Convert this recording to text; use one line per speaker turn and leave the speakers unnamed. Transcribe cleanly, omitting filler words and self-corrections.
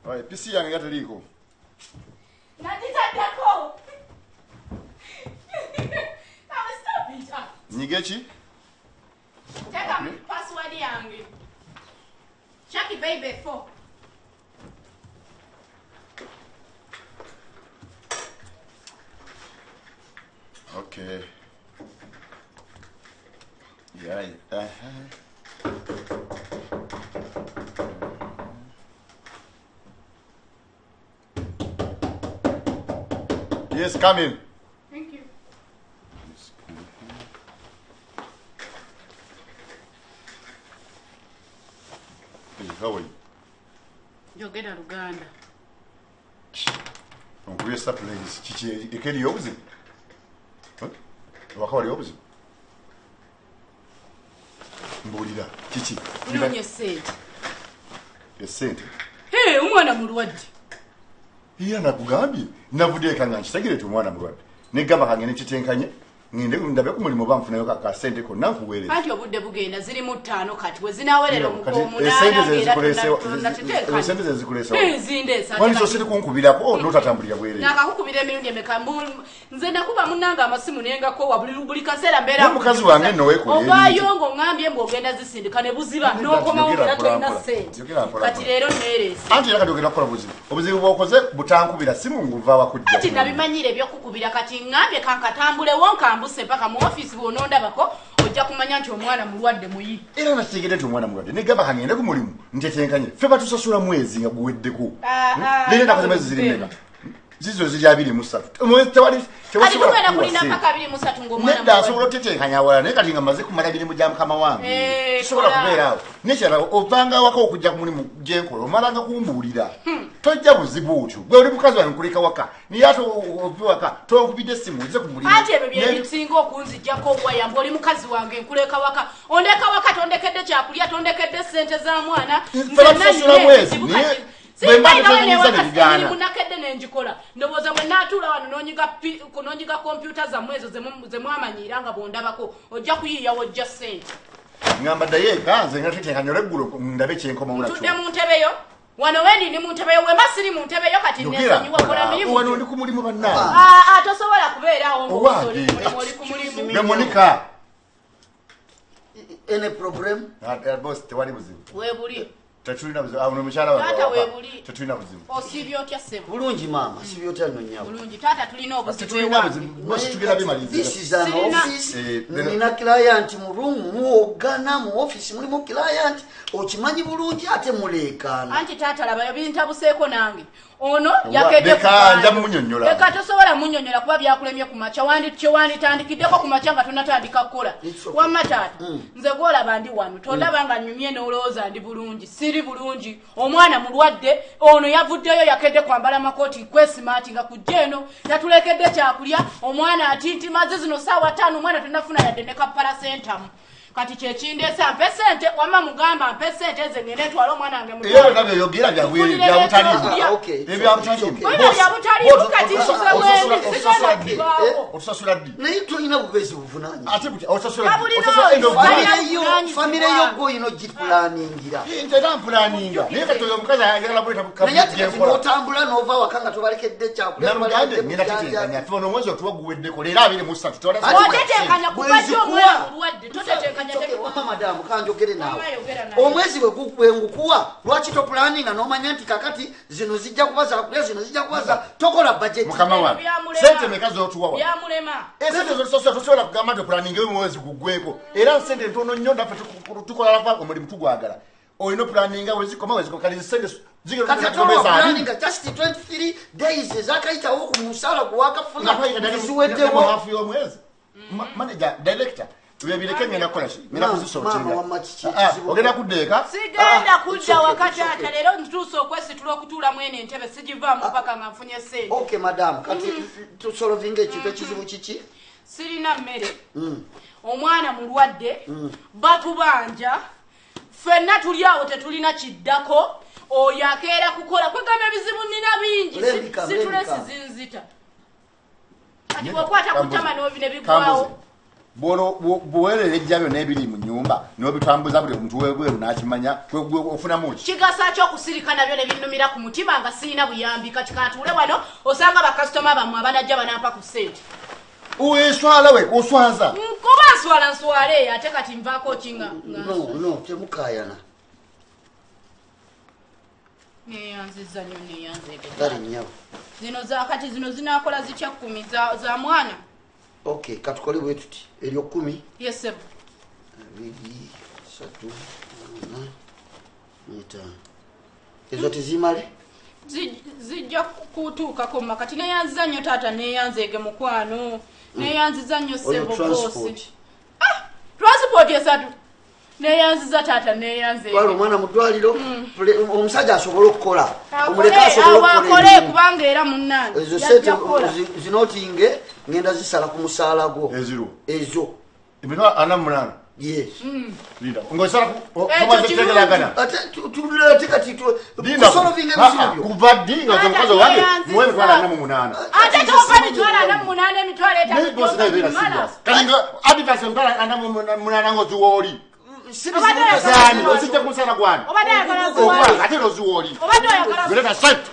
Right, PC yange nga teriiko.
Nagitaddeko. Stop it.
Nyige ki?
Teeka password yange. Chucky baby 4.
Okay. Yeah. Yes, come in.
Thank you.
Hey, how are you?
Yogera Luganda.
Onkubye surprise. Kiki ekeri obuzibu? Waka wali obuzibu? Mbuulira. Kiki?
Nnoonya ssente.
Essente?
Hey, omwana mulwadde.
Era nakugambye navudde eka nga nkitegere nti omwana mulwadde. Negamba kangende kitenkanye ngende ndabe ku mulimu oba nfunayo ka ssente konna nkuweereza.
Anti obudde bugenda ziri mu 5 kati we zinaawerera omunaana era
tonnatetenkanya. Essente ze zikuleesewo.
Zindeesa.
Wali so siri kunkubirako n'otatambulira bwereere.
Nakakukubira emirundi emeka nze nakuba munnange amasimu nengakowa buli kaseera mbeera.
Mukazi wange nno weekolera.
Ovaayo ng'oŋŋambye mbu ogenda zisindika ne buziba n'okomawo era tolina ssente. Kati leero neereese.
Anti era kati ogenda kukola buzibu. Obuzibu bw'okoze butankubira simu ng'ova wakujja.
Anti nabimanyira ebyokukubira kati ŋŋambye kankatambulewo nkambuse mpaka mu ofiisi bw'onondabako ojja kumanya nti omwana mulwadde muyi.
Era nakitegedde nti omwana mulwadde negamba kangende ku mulimu ntetenkanye. Ffe batusasula mwezi nga guweddeko. Leero ennaku z'omwezi ziri mmeka? Zizo ziri 23. Tewali
tugenda kulinda mpaka 23 ng'omwana
nedda asobola otetenkanya awalala naye kati nga mmaze kumala mirimu gya mukama wange. Kisobola kubeera awo. Nekirala ovanga waka okujja ku mulimu gye nkola omalanga kumbuulira. Tojja buzibu otyo. Gwe oli mukazi wange nkuleka waka. Naye ate ove waka tonkubidde essimu nze ku mulimu.
Anti ebyo bye bisinga okunziggyako waya mbu oli mukazi wange nkuleka waka. Ondeka waka tondekedde kyakulya tondekedde ssente za mwana.
Nze tusasula mwezi naye
nakedde nenjikola ndowooza bwe naatuula wano n'onyiga kompyuta zammwe ezo ze mwamanyiira nga bw'ondabako ojja kuyiiyawo ojja ssente.
Ngamba ddayo eka nze nga tetenkanya olweggulo ndabe kyenkomawo nakyo.
Ntudde mu ntebe yo wano wendi ndi mu ntebe yo wemba siri mu ntebe yo kati neesonyiwa kola mirimu.
Wano ndi ku mulimu bannange.
Tosobola kubeerawo ng'oli ku mulimu.
Ne Monica.
Any problem?
Boss tewali buzibu.
Weebuli.
Tetulina buzibu. Awo mukyala wange.
Taata weebuli.
Tetulina buzibu.
Osiibye otya ssebo?
Bulungi maama, siibye otya nno nnyabo?
Bulungi taata tulina obuzibu.
Tetulina buzibu. Boss tugenda bimaliza.
This is an office. Nina client mu room muwogana mu office mulimu client okimanyi bulungi ate muleekaana.
Anti taata laba bintabuseeko nange. Ono yakedde
leka nja munnyonnyola.
Leka tosobola munnyonnyola kuba byakulemye ku makya kyewanditandikiddeko ku makya nga tonatandika kukola. Wamma taata nze gw'olaba ndi wano tondaba nga nnyumye n'olowooza ndi bulungi. Siri bulungi. Omwana mulwadde ono yavuddeyo yakedde kwambala makooti kwesimaati nga kujja eno yatulekedde kyakulya omwana atintimaze zino ssaawa 5 omwana tonnafuna yadde ne ka parasentamu. Kati kyekindeese ampe ssente wamma mugamba ampe ssente nze ngende ntwale omwana wange mu
Era nabyo yogera bya butaliimu. Ebya butaliimu.
Bya butaliimu kati nze wendi sigenda kibaawo.
Otusasula ddi?
Naye tolina bubeezi buvunaanyizibwa.
Ate buti osasula ddi?
Famire yo gw'olina ogipulaningira.
Nze era mpulaninga. Naye kati oyo omukazi ayagala kuleeta
bukazi. Naye ate kati n'otambula n'ova waka nga tobalekedde kyakulya.
Nalugambye ngenda tetenkanya. Ffe ono omwezi otuwa guweddeko leero 23.
Otetenkanya kuba ki omwana mulwadde totetenkanya.
Wamma madamu kanjogere naawe. Omwezi bwe ngukuwa lwaki topulaninga n'omanya nti kakati zino zijja kuba zakulya zino zijja kuba za tokola budget.
Mukama wange ssente meka z'otuwa wano?
Byamulema.
Essente z'otusasula tosobola kugamba nti opulaninga omwezi guggweko. Era ssente ntono nnyo naffe tukola lava omulimu tugwagala. Olina opulaninga wezikoma wezikoma kati ssente
kati ate olwopulaninga just 23 days ezakayitawo ku musaala gwe wakafuna ziweddewo.
Hafu y'omwezi. Manager, director. Ebireke ngenda kukola ki? Ngenda kuzisortinga. Ogenda kudda eka?
Sigenda kudda waka taata leero ntuuse okwesitula okutuula mu eno entebe sigivaamu paka nga nfunye ssente.
Okay madam, kati tusolovinga ekintu ekizibu kiki?
Sirina mmere. Omwana mulwadde, batubanja, ffenna tuli awo tetulina kiddako, oyo akeera kukola kwegamba ebizibu nnina bingi, situlesi zinzita. Kati bw'okwata ku ttama ne biggwawo.
Bw'owerera ejja byonna ebiri mu nnyumba n'obitambuza buli omuntu webweru n'akimanya, gwe ofunamu ki?
Kigasa ki okusirika nabyo ne binnumira ku mutima nga sirina buyambi? Kati kantuule wano, osanga bakasitoma bammwe abanajja banampa ku ssente.
Weswala, we oswaza.
Kuba nswala, nswale, ate kati nvaako ki nga
No, no, temukayana.
Neyanziza nnyo, neyanzeege.
Kale nnyabo.
Zino zakati zino zinakola zitya 10 za mwana?
Okay, katukole bwe tuti, eryo 10.
Yes sir.
2, 3, 4, 5, ezo tezimale.
Zijja kutuukako mma. Kati neyanziza nnyo taata, neyanzeege mukwano, neyanziza nnyo.
Oyo
Ssebo
transport.
bosi, transport esatu, neyanziza taata, neyanzeege.
Twala omwana mu ddwaliro, omusajja asobole okukola, omuleke asobole okukola
akole
emirimu.
Kubanga era munnange
Ezo
yajja
sente
kukola.
zinotinge, ngenda zisala ku musaala gwo.
Eziro?
Ezo.
48,000?
Yes.
Linda, ng'osala.
Ekyo
Tumaze
kirungi.
kutegeragana.
Ate ate kati kusolvinga ebizibu byo.
Kuva ddi nga nze omukazi owange muwe 48,000?
Ate tompa 48,000, 50,000.
Naye bosi naye beera
gy'omala.
serious. Kati nga advance 48,000 ng'oziwa oli
Si
Obadde
bizibu.
oyagala
Zaani ozijja ku musaala gwani?
Obadde oyagala
Ogwange
ziwali.
ate era oziwa oli.
Obadde oyagala
Gweleta sente.